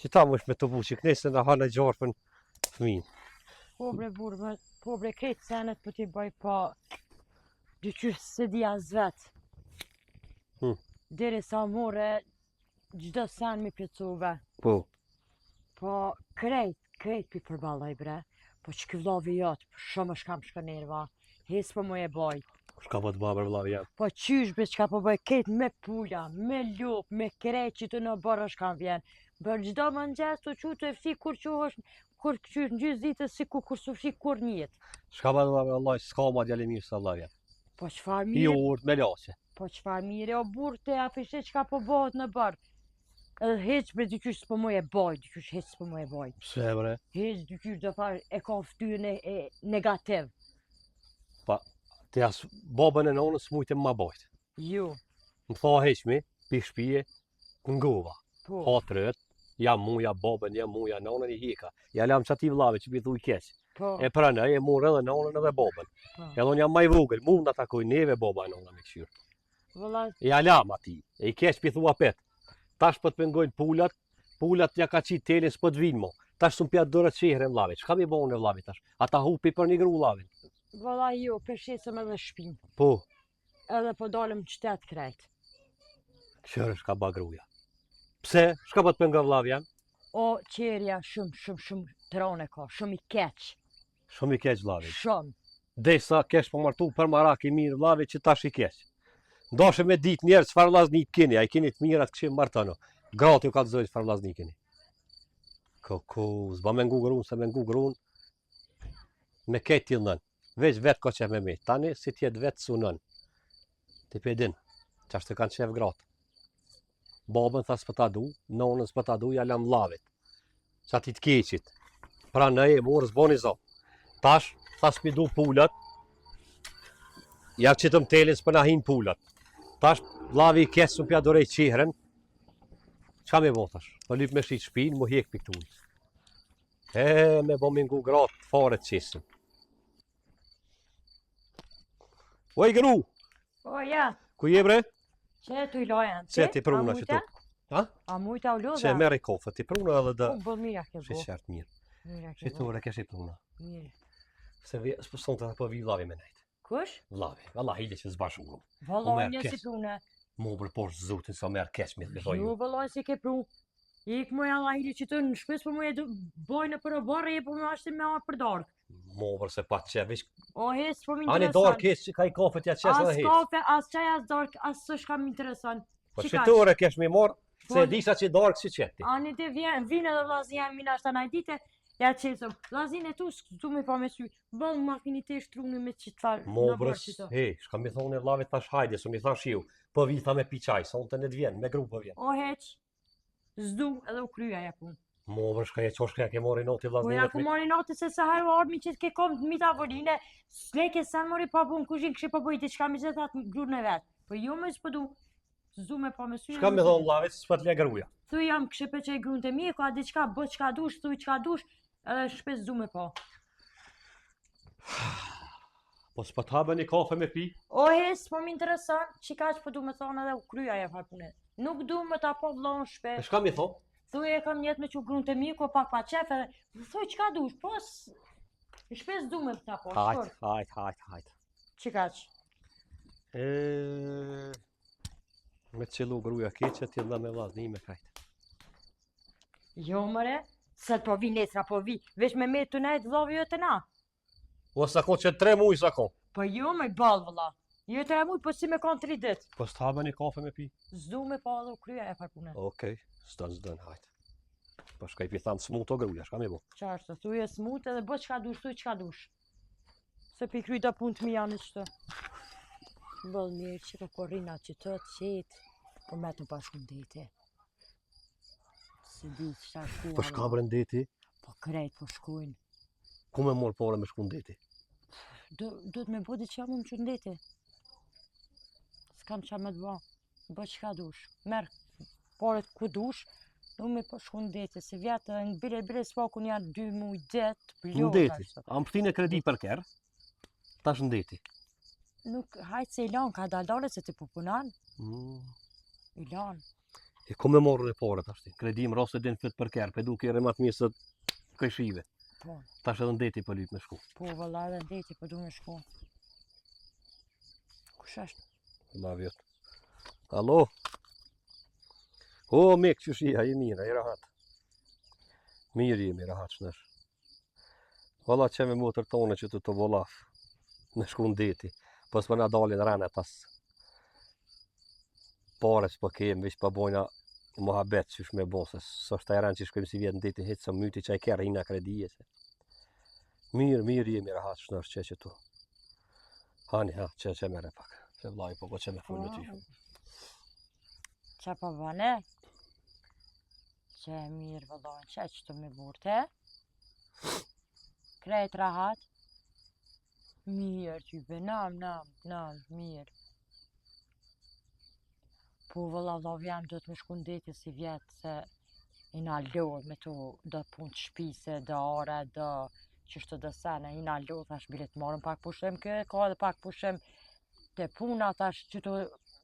Që ta më me të bu, që këne se në hanë e gjarpën fëmin. Po bre burrë, me, po bre krejt senet po t'i bëj pa dyqysh se di as vet. Hmm. Deri sa more çdo sen mi plotësove. Po. Po krejt, krejt pi përballoj bre. Po që ky vllavi jot, shumë është kam shkë nerva. Hiç po më e boj. Shka po të ba bre vllavi jam? Po qysh bre çka po bëj krejt me pula, me lop, me krejt që të në bërë është kam vjen. Bër çdo mëngjes të qu të e fshi kur qohesh, kur qysh në gjysë ditës si ku kur s'u fshi kur njet. Shka po të ba bre vllavi, s'ka ma djalë mirë se vllavi jam. Po çfarë I mirë, urtë me laqe. po çfarë mirë o burrë te a fishe çka po bëhet në bërë. Edhe hiç bre dyqysh s'po më e boj, dyqysh hiç s'po më e boj. Pse bre? Hiç dyqysh do farë e ka fytyrën e, e negativ. Pa, ti as babën e nonën s'mujtë më bojt. Jo, Më tha heqmi, pi shpije, ngova. po. Ha trët, ja mu, ja babën, ja mu, ja nonën i heka. Ja lam qati vllave që pi thuj keq. Po, E pranoj, e mur edhe nonën edhe babën. po. Edhe unë jam ma i vogël, mu na takoj neve baba e nona me kqyr. Vëlla, Ja lam ati, e i keq pi thua pet. Tash po të pengojnë pulat, pulat ja ka qitë telin s'po të vinë mo. Tash s'um pja dorë çehrën vllavit. Çka mi bo unë vllavit tash? Ata hupi për një gru vllavin. vëlla jo, përshisëm edhe shpinë. Po, Edhe po dalim në qytet krejt. kqyre shka ba gruja. Pse? Shka po të pengon vllavi jam? O, qerja shumë, shumë, shumë trone ka, shumë i keq, Shumë i keq vllavi. shumë. Desa kesh po martu për marak i mirë vllavi që tash i keq. Ndoshe me ditë njerëz çfarë vllazni keni, a i keni të mirat kështu martono. Gratë ju ka të zojnë çfarë vllazni keni. Ko ko, s'ba me ngu grun, se me ngu grun me ketë t'i nën. Veç vetë ka qef me me. Tani si t'jetë vetë sunon. Ti pe din, qashtu kanë qef gratë. Babën tha s'po ta du, nonën s'po ta du, ja lam vllavit. Qa ti të keqit. Pra në e morë s'boni zo. Tash, tha s'pi du pulat, ja qitëm telin s'po na hin pulat. Tash, vllavi i keq s'më pja dorej qihrën, Çka me bo tash? Po lyp me shit shpinë, mu hjek piktuj. E, me bo mi ngu gratë fare të qesin. Oj, gru! O, ja, Ku je bre? që tu i lojën Që ti pruna që tu? Ha? A mujta u lodha? Që e merri kofe, ti pruna edhe dë. Po, bë mira ke Shi bo. qartë mirë. Mira ke Shi bo. tu ore kesh i pruna. Mirë. Se vi, s'po sonte po vi vllavi me nejt. Kush? Vllavi, valla hile që s'bash unë. Valla, U merr një keq. si prune. Mu për poshtë zotin sa merr keq me të thoj. Jo, valla, si ke pru. Ik moj Allah hili që të në shpes, po moj e du- bojnë për oborr, e po më ashtë me arë për darkë. Mu për se pa qef, veç O, hes, po më ani intereson. darkë keq që ka i kafe t'ja qes As edhe hiç. kafe, as çaj, as darkë, as s'është më intereson. Po Qi që kaq? tu ore kesh mi marr, se Po- e disa që darkë si qeti. Ani të vjen, vjen edhe vllaznia mi nashta naj dite, ja qesëm. Vllaznin e tu s'du me pa me sy. Bëll makinë të shtruni me çit far. Mo në bre, bërë qito. he, shka mi thonë e vllavit tash hajde, su mi thash ju, po vi tha me pi çaj, sonte në të vjen, me gru po vjen. O heq. S'du edhe u krya ja punë. Mo bre, shka je qosh, shka ja ke marrë noti Po vllaznin ja e ku të mi. mori natë se sa herë ardhmi që ke kom mi tavoline, s'leke sa mori pa bun kuzhinë, kështu po bëj diçka me gjithë atë grurën e vet. Po jo më s'po du. S'du me pa me sy. Shka mi thonë vllavit, s'po të le gruja. Thuj jam kështë pe që e grun të mi, ka diçka, bë çka dush, thuj çka dush, edhe shpes s'du me pa. Po s'po të habë një kafe me pi? O hes, po më intereson, që kaq po du me thonë edhe u krya ajo farë pune. Nuk du me ta po vllon E shpesh. shka mi thonë? Thuj e kam njet me çu grun të mi, ko pak pa qef edhe thuj çka dush, po s- në shpes du me ta po, Hajt, shkurt. hajt, hajt, hajt. Që kaq? E... Me qëllu gruja keqe, ti dhe me vllazni me krejt. Jo mëre, se po vi nesra po vi, veç me me të nejt vllavi jo të na. O sa ko që tre muj sa ko. Po jo me ball vëlla. Jo tre muj, po si me kanë tri ditë. Po s'të habë një kafe me pi? S'du me pa edhe u krya e farë pune. Okej, s'don, s'don, hajt. Po shka i pi thamë smut o gruja, shka mi bo? Qartë, thuj e smut edhe bë çka dush, thuj çka dush. Se pi kryj do punë të mija në qëtë. Bëll mirë që po po rrina që të qetë, po me të pa shku në deti. Se di që ta shku. Po shka bre në deti? Po krejt po shkujnë. Ku me morë pare me shku në deti? Do, do të me bo diçka më më që në deti. S'kam qa me të bo. Bë çka dush. Merr paret ku dush, nuk me po shku në deti, se vjetë edhe në bile bile s'pakun janë dy muj det, Në plot deti. ashtu. A më pështine kredi për kërë? Tash në deti. Nuk, hajt se i lanë, ka daldale se ti po punon, Mm. i lanë. E ku me marrë dhe pare tash ti? Kredi më rosë din fyt për kerr, pe du kerre ma të mirë se kojshive. Po. Tash edhe në deti po lyp me shku. Po, vëlla edhe në deti po du me shku. Kush është? Vëlla vjet. Alo? O, mik, qysh je, a je mirë, a je rahat. Mirë jemi, rahat shënesh. Valla që me motër tonë që të të vollaf me shku në deti, po s'po na dalin renet as pare s'po kem, veç po bojna muhabet qysh me bo, se s'është ai ren që shkojmë sivjet në deti, hiç s'o myti qaj kerr hina kredije se. Mirë, mirë jemi rahat shënosh që që tu. Hani, ha, që që merre pak, se vllai po po që me fol me ty. Qa po bane? Që e mirë vëllon, që e që të me burte? Krejt rahat? Mirë, që be, nam, nam, nam, mirë. Po vëlla, vëlla jam, do të me shku në deti sivjet, se jena lodhë me to do punë të shpise, do are, do qështu do sene, jena lodhë, thash bile të marrëm pak pushim, kë ka edhe pak pushim te puna, thash që të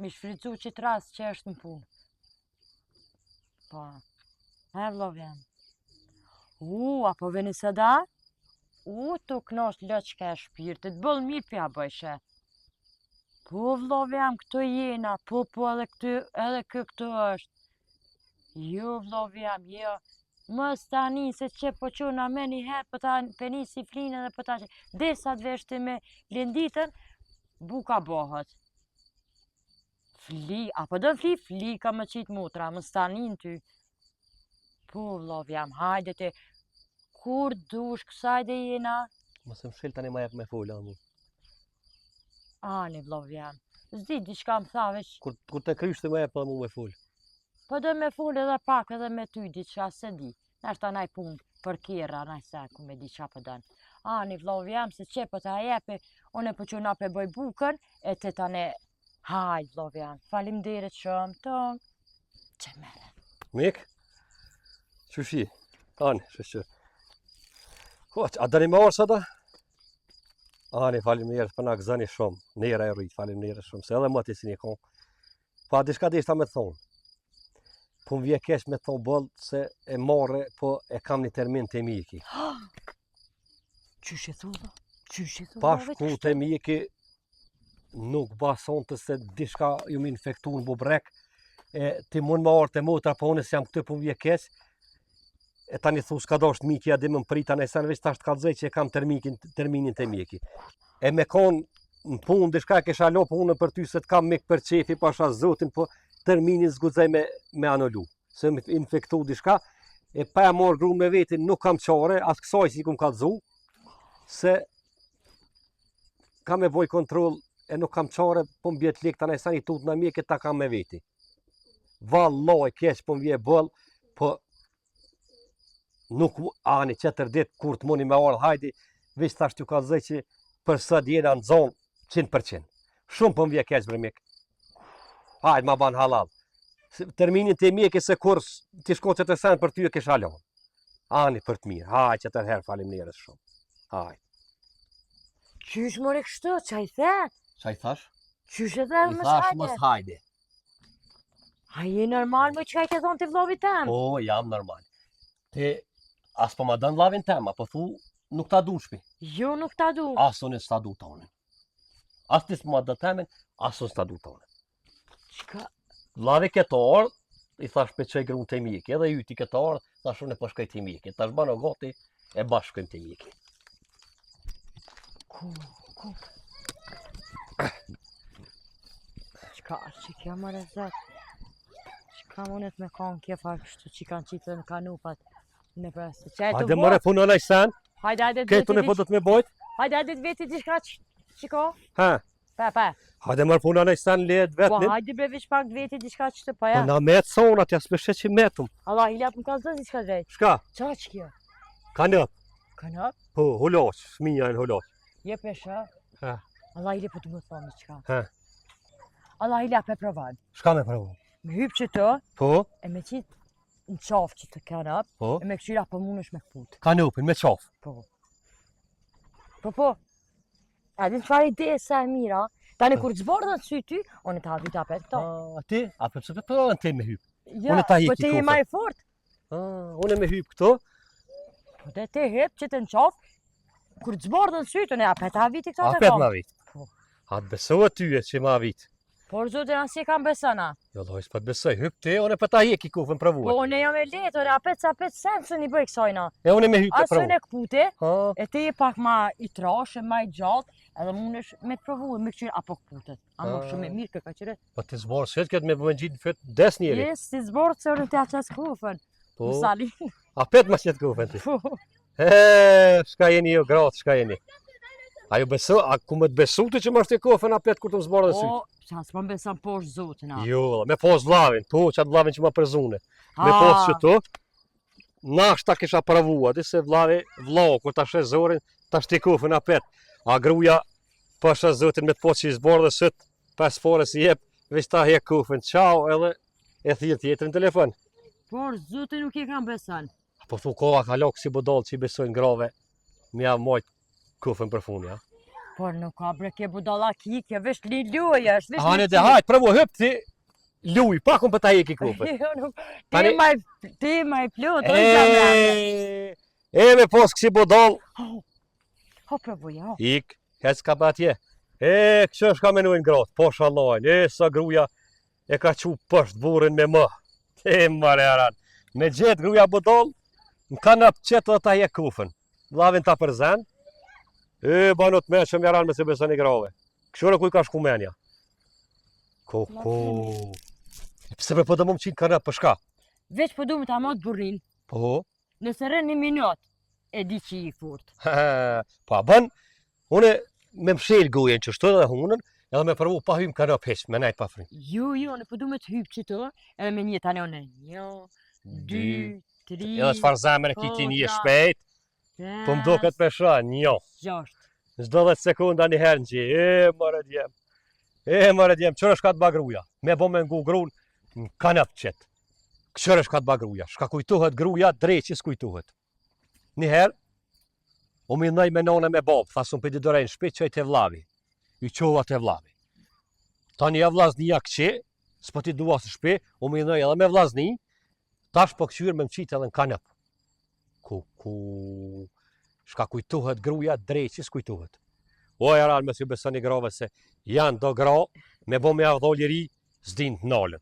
mi shfrytzu qit rast që është në punë. Po, he vëlla jam. U, a po veni sot a? U, të knosh loçka e shpirtit, boll mirë pja bëjshe. Po, vëlla jam, këtu jena, po, po, edhe këtu, edhe kë këtu është. Jo, vëlla jam, jo. Mos tani se që po qona me një herë, po ta penisi flinë edhe po ta që. Derisa të vesh ti me Linditën, buka bëhet. Fli, a po do fli, fli, ka më qitë motra, mos tani ty. Po, vllau jam, hajde te, kur dush, kësaj dhe jena. Mos e mshel tani ma jep me fol, amu. Ani, vllau jam, s'di, diçka më tha veç. Kur, kur të krysh të ma jep amu me fol. Po do me fol edhe pak edhe me ty, diçka s'e di. Nashta naj punë për kerra, naj se ku me di qa po don. Ani, vllau jam, se qe po ta jepi, unë po qona pe bëj bukën, e te tani, hajt, vllau jam, faleminderit shumë, ton, që mere. Mik, qysh je? Ani, shyqyr. Ho, a doni me ardh sot a? Ani, faleminderit, po na gëzoni shumë, nera e rrit, faleminderit shumë, se edhe më të si një konë. Pa diçka deshta me thonë. Po më vje keq me thonë boll se e marre, po e kam një termin te mjeki. Qysh e thu, vlla? Qysh e thu? Pa shku te mjeki nuk bason të se diçka ju më infektu në bubrek, e ti mund me ardh te motra, po unë s'jam këtu po më vje keq, e tani thu s'ka dosht mjeki, a di më prita në sen, veç tash të kallzoj që e kam termikin, terminin te mjeki. E me kon në punë diçka e kisha lo punën për ty se të kam mik për qefi, pasha zotin, po terminin s'guxoj me, me anulu, se më infektu diçka, e pa e marrë grun me veti nuk kam qare, as kësaj s'i kum kallzu, se kam me boj kontroll e nuk kam qare, po më bjet lek tani sa një tut në mjeke ta kam me veti. Vallaj keq po më vje boll, po nuk ani qetër ditë kur të muni me ardhë, hajdi, veç tash t'ju kallzoj që për sot jena në zonë 100%. Shumë po më vje keq bre mik. Hajde, ma ban hallall. Terminin te mjeki se kur ti shko që të sen për ty e kisha lon. Ani për të mirë, hajde qetër herë faleminderit shumë. Hajde. Qysh more kështu, qa i the? Qa i thash? Qysh e the, I thash mos hajde. A je normal më çka i ke thonë ti vllavit tem? Po, jam normal. Ti as po ma don vllavin tem, apo thu nuk ta du shpi. Jo, nuk ta du. As unë s'ta du tonin. As ti s'ma do temin, as unë s'ta du tonin. Çka? Vllavi ke t'ardh, i thash pe çoj grun te mjeki, edhe yti ke t'ardh, thash unë po shkoj te mjeki. Tash bano gati e bashkë shkojmë te mjeki. Ku, ku? Çka është që kjo more zot? Çka mundet me konë kjo farë kështu që kanë qitë në kanupat në prasë. Që e të Hajde more puno naj sen, Hajde, hajde, këtë unë po do të me bojt. Hajde, hajde, të veti diçka që që ka? Ha, Pa, pa. hajde more puno naj sen, lehet Po, vetnin. hajde bre veç pak të veti diçka që të pa Po ja. na met sonat, ja s'me sheh që metëm. Allah, ila po më ka zënë diçka drejt. Shka? Qa që kjo? Kanop. Kanop? Po, huloq, fëmija në huloq. Je pe shë? Ha. Allah ila po të më thonë diçka. Ha. Allah ila pe provon. Shka me provu? Me hyp që të, Po, e me qitë në qafë që të kanop, po. e me këqyra po mundesh me këput. Kanopin, me qafë. Po. Po, po. A din çfarë ide sa e mira? Tani kur të zbardhen sy ty, unë ta hapi ta apet këto. A, ti? A po pse po provon ti me hyp? Ja, Unë ta po heki ti je kufën. ma i fort. Ah, unë me hyp këto. Po dhe ti hip që të në qafë, kur të zbardhën sytë, unë apet aviti këto të Apet kam. ma vit. Po. A të besohet ty e që ma vit? Por zotin as e kam besona. Jo, lloj, s'po të besoj. Hyp ti, unë po ta heki kufën provuar. Po unë jam e lehtë, unë apet sa apet sen s'un i bëj kësajna. E unë me hyp e As provu. unë e këpute, Ha, e ti je pak ma i trashë, ma i gjatë, edhe mundesh me të provu, me këqyr apo këputet. Ama Ah. shumë e mirë kë ka qyre. po ti zbor syt këtë me më ngjit në fyt des njeri. Jes, si zbordh se unë t'ja qas kufën. Po. Më Apet ma qet kufën ti. Po. E, shka jeni jo gratë, shka jeni. A ju beso, a ku më të besu ti që më është e kofën apet kur të më zbardhën sytë? Po, sa s'po më beson poshtë zotin a. Jo, valla, me pos vllavin, po, qatë vllavin që ma përzune. Me pos që tu, nashta kisha provua, di se vllavi, vllau, kur ta sheh zorin, ta shti kufën apet. A gruja, po sheh zotin me të po që i zbardhë sytë, pas fore si jep, veç ta hjek kufën, ciao, edhe e thirr tjetrin në telefon. Por zotin nuk e kam beson. A po thu koha ka lok si budall që i besojnë grave, mja majt kufën për funi, a? Por nuk ka bre ke budalla ki, kjo veç një lojë është, veç Hane dhe hajt, provo hyp ti, luj, pak unë për ta heki kufën. Jo, nuk. Ti Tani- ma i- ti ma i plot, o zemra. E, e me pos kësi budall, Ho provoja, ho. ik, hec ka pa atje. E, kështë është ka menujnë gratë, po shallojnë, e, sa gruja e ka qu poshtë burrin me më. E, mare aran. Me gjetë gruja budall, në kanap qetë dhe ta hjek kufën. Vllavin ta përzen, e, banot me që mjaran me se besoni grave. Këshore kuj ka shku menja. Ko, ko. E Pse bre po do më më qitë kanap, për shka? Veç po du me ta mat burrin. Po, Nëse rën një minut, e di që i fort. po a bën, une me mshel gojën qështu edhe hunën, edhe me provu pa hym kanap hiq, me nejt pa frymë. Jo, jo, unë po du me të hyp qëto, edhe me një tani unë një, dy, tri, Edhe çfarë zemër e ki ti një po, shpejt, po më duket me shra, një. gjashtë. Në çdo 10 sekonda një herë në gji, e more djem. E more djem, qërë shka të ba gruja? Me bo me ngu grun në kanap qet. Qërë shka të ba gruja? Shka kujtohet gruja, dreqi s'kujtohet. Një herë, u minoj me none me babë, tha s'un për didore në shpi, qoj te vllavi. I qova te vllavi. Tani ja vllaznia këqi, s'po ti dua së shpi, u minoj edhe me vllazni, tash po këqyr me më qitë edhe në kanap. Ku, ku, shka kujtohet gruja, dreqi s'kujtohet. O jaran me si besoni grave se janë do gra, me bo me avdho liri, s'din të nalën.